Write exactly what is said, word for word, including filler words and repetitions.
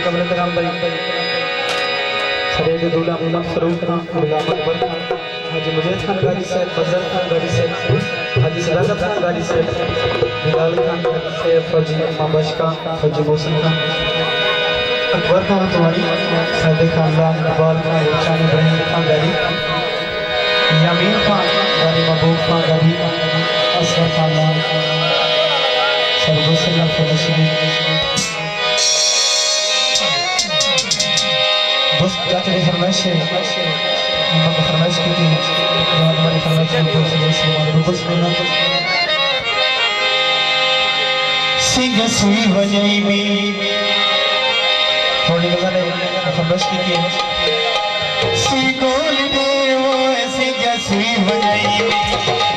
قبل کرم بھائی، ساݙے دے دولا محمد فاروق خان، غلام اکبر خان، حاجی مجید خان غازی صاحب، فضل خان غازی صاحب، حاجی صداقت خان غازی صاحب، بلال خان غازی صاحب، فوجی امام بخش خان، فوجی محسن خان، اکبر خان عثمانی، ساݙے خاندان اقبال خان، رخشان ابراہیم خان غازی، یامین خان غازی، محبوب خان غازی، اصغر خاندان، سرگوسن خان فوجی شریف۔ بس چاچا دی فرمائش ہے، میں کو فرمائش کی تھی، جوان ہماری فرمائش کی تھی، بس، بس، بس، بس، بس۔ سنگھ سوئی ونڄائی میں، تھوڑی غزل ہے، فرمائش کی تھی۔ سی گول دے وہ سنگھ سوئی ونڄائی میں۔